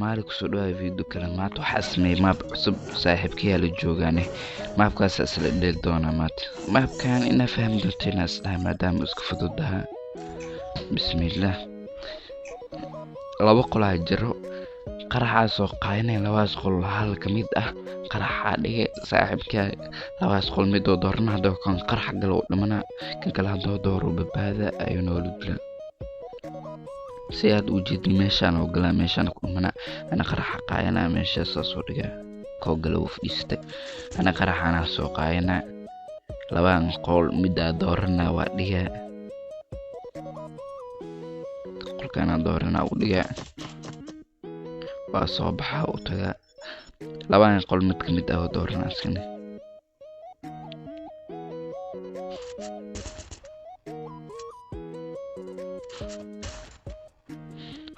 Soomaali kusoo dhawaada video kale. Maanta waxaa sameeyay map cusub, saaxiibkay la joogaane. Mapkaas isla dheli doonaa maanta. Mapkan ina fahmi doonto inaa isdhahay maadaama isku fududaha. Bismillaah. Laba qolaa jiro. Qaraxaas oo qaadanaya labadaas qol hal ka mid ah qaraxa dhige saaxiibka labadaas qol mid oo doorna hadoo kan qarax galo oo dhimana kan kale hadoo dooro badbaada ayuu noolu dilaa. Si aad u jeedin meeshaan oo galaa meeshaan ku dhimana ana qaraxa qaadana meesha soo dhigaa koo galo uu fadhiistay ana qaraxana soo qaadana labadan qol mid aa doorana waa dhigaa qolkana doorana u dhigaa waa soo baxaa u tagaa labadan qol mid ka mid ah oo doorana askani.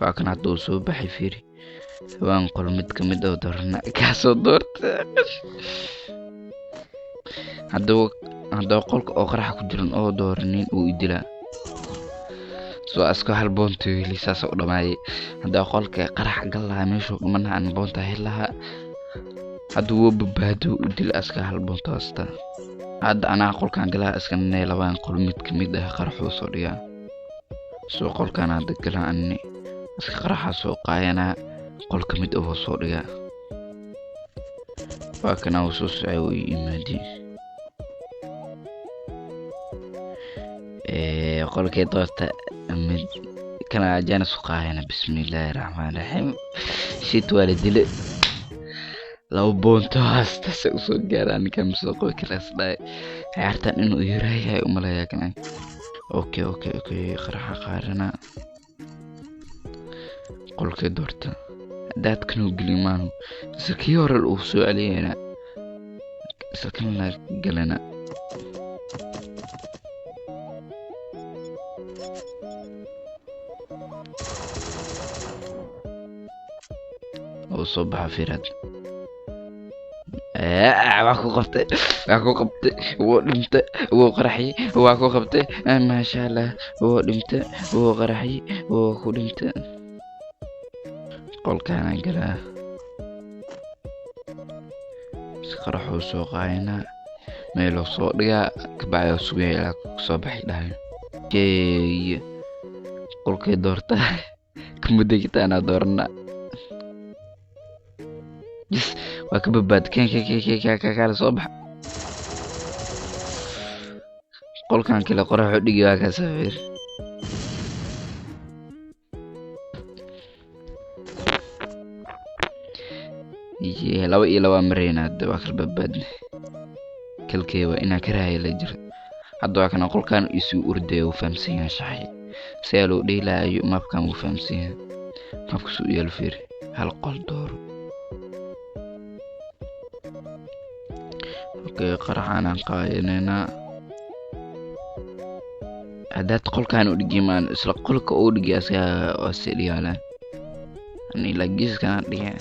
Waa kan hadduu soo baxay fiiri labadan qol mid ka mid ah oo doorana kaasoo doorta hadduu qolka oo qaraxa ku jiran oo dooranin uu i dilaa. Soo asko hal boonto heli saas u dhamaayay. Haddii qolka qarax gal lahaa meeshuu dhimana aan boonta heli lahaa. Hadduu wuu badbaado u dila aska hal boonto hasta. Hadda anaa qolkan galaa iska ninay labadan qol mid ka mid ah qaraxuu soo dhigaa. Soo qolkan hadda galaa anni iska qaraxa soo qaayanaa qol ka mid ah soo dhigaa. Waa kana uu soo socay uu ii yimaadey. Qolkee doorta mid kana jaanis ku qaadana. Bismillaahi raxmaani raxiim. Shit waa la dilay. Laba boonto hasta se usoo gaaraan ninkan ma soo qabi karaa isdhahay. Ciyaartan inuu yaraayahay u maleeyaa kan. Okay okay okay qaraxa qaadana. Qolkee doorta. Daadkan uu geli maanu. Isla kii hore uu soo celiyayna. Isla kan la galana. Oo soo baxa fiirad. Waa ku qabtay, waa ku qabtay, wuu dhintay, wuu qaraxay, waa ku qabtay, maasha Allah, wuu dhintay, wuu qaraxay, wuu ku dhintay. Qolkaana galaa. Qaraxuu soo qaadanaa meeluu soo dhigaa kabacdi oo sugaya ilaa soo baxay dhahayo. Okay. Qolkee doorta kuma degitaanaa doorana. Yes, waa ka badbaad. Keen keen keen keen keen keen kale soo bax. Qolkan kale qorax u dhigi waa ka safir. Yee, 2 iyo 2 marayna hadda waa kala badbaadnay. Kalkee waa inaa ka raaya la jiro. Hadda waa kana qolkan isu ordaya uu fahamsan yahay shaxay. Si aa loo dheelaayo mapkan uu fahamsan yahay. Mapka suu u yaalo fiiri. Hal qol dooro. Okay, qaraxaan aan qaadanaynaa. Haddaad qolkan u dhigi maan isla qolka uu dhigi asaga waa sii dhigaalaan. Ani ilaa geeskan aan dhigaa.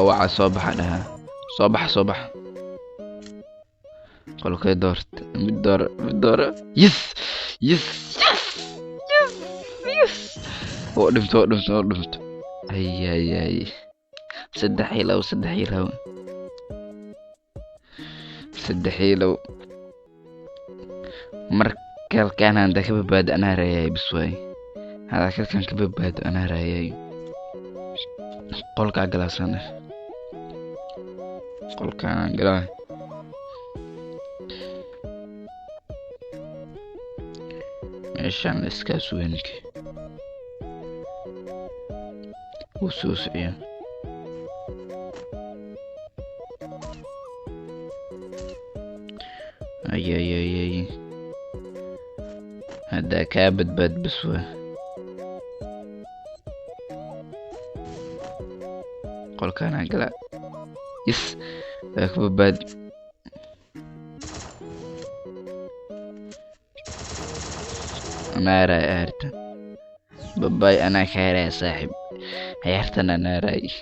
Waxa soo baxa dhahaa. Soo baxa, soo baxa. Qolkee doorta. Mid dooro, mid dooro. Yes! Yes! Yes! Yes! Yes! Oo dhinto, oo dhinto, oo dhinto. Ay ay ay. 3 iyo 2, 3 iyo 2. 3 iyo 2. Markalkaan hadda ka badbaado anaa raayay bis waay. Hadda kalkaan ka badbaado anaa raayay. Qolkaa galaasan. Qolkaan galaa. Meeshaan la iskaa suganke. Wuu soo socyaa. Ay ay ay ay. Hadda kaa badbaad bas waa. Qolkaan aan galaa. Yes, waa ka badbaad. Anaa raaya ciyaartan. Babaay anaa ka helaya saaxiib. Ciyaartan anaa raayay.